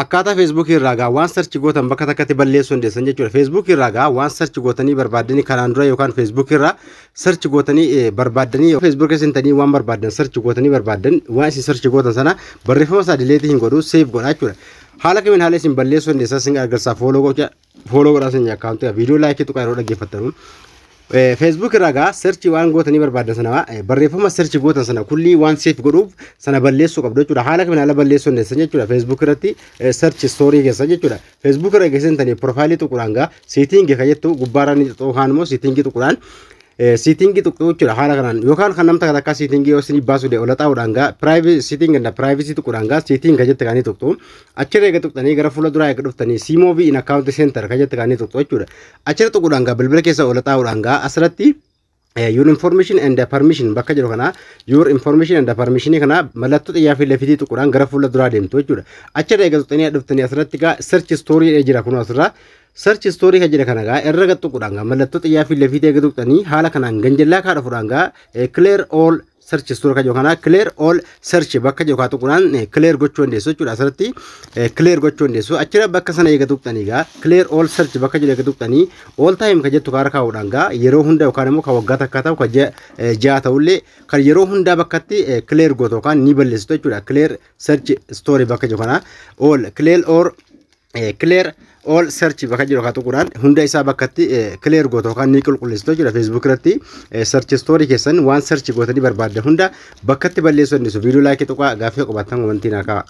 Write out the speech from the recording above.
Akkaataa Feesbuukii irraa gaa waan search gootan bakka takkatti balleessuu dandeessan jechuudha. Feesbuukii irraa gaa waan search gootanii barbaaddanii kanaan dura yookaan Feesbuukii irraa search gootanii barbaaddanii, Feesbuukii seentanii waan barbaaddan search gootanii barbaaddan, waan isin search gootan sana barreeffama isaa delete hin godhu, save godha jechuudha. Haala kamiin haala isin balleessuu dandeessan isin agarsiisa. Follow godhaa, follow godhaa isin akkaawuntii viidiyoo like tuqaa yeroo dhaggeeffattanu. Facebook irraa gaa search waan gootanii barbaaddan sana, barreeffama search gootan sana kullii waan save godhuuf sana balleessuu qabdu jechuudha. Haala kamiin haala balleessuu dandeessan jechuudha. Facebook irratti search history keessa jechuudha. Facebook irra geessintanii profile tuquudhaan gaa setting kan jettu gubbaarraa ni tuqxu, yookaan immoo setting tuquudhaan setting tuqxu jechuudha. Haala kanaan yookaan kan namta takka setting yoo isin baasuu de ola xaa'uudhaan gaa privacy, setting and privacy tuquudhaan gaa setting kan jette kaanii tuqxu. Achirra eega tuqxanii gara fuula duraa eega dhuftanii "See more in account center" kan jette kaanii tuqxu jechuudha. Achirra tuquudhaan gaa bilbila keessa ola xaa'uudhaan gaa asirratti "Your information and permission" bakka jedhu kana, "Your information and permission" kana mallattoo xiyyaa fi lafitii tuquudhaan gara fuula duraa deemtu jechuudha. Achirra eega tuqxanii dhuftanii asirratti gaa search history jira. Kun asirraa search history kan jedhe kana gaa irra gad tuquudhaan gaa mallattoo xiyyaa fi lafitii eega tuqxanii haala kanaan ganjallaa kaa dhufuudhaan gaa "Clear all search history" kan jedhu kana, "Clear all search" bakka jedhu kaa tuquudhaan clear gochuu dandeessu jechuudha. Asirratti clear gochuu dandeessu. Achirra bakka sana eega tuqxanii gaa "Clear all search" bakka jedhu eega tuqxanii "All time" kan jettu kaara kaa'uudhaan gaa yeroo hunda yookaan immoo kan waggaa takkaa ta'u, kan 6 ta'ullee, kan yeroo hundaa bakkatti clear gootu yookaan ni balleessitu jechuudha. Clear search history bakka jedhu kana all clear or "Clear all search" bakka jedhu kaa tuquudhaan hunda isaa bakkatti clear gootu yookaan ni qulqulleessitu jechuudha. Facebook irratti search history keessan waan search gootanii barbaaddan hunda bakkatti balleessuu dandeessu. Viidiyoo like tuqaa, gaaffii qabaattan comment naa ka'a.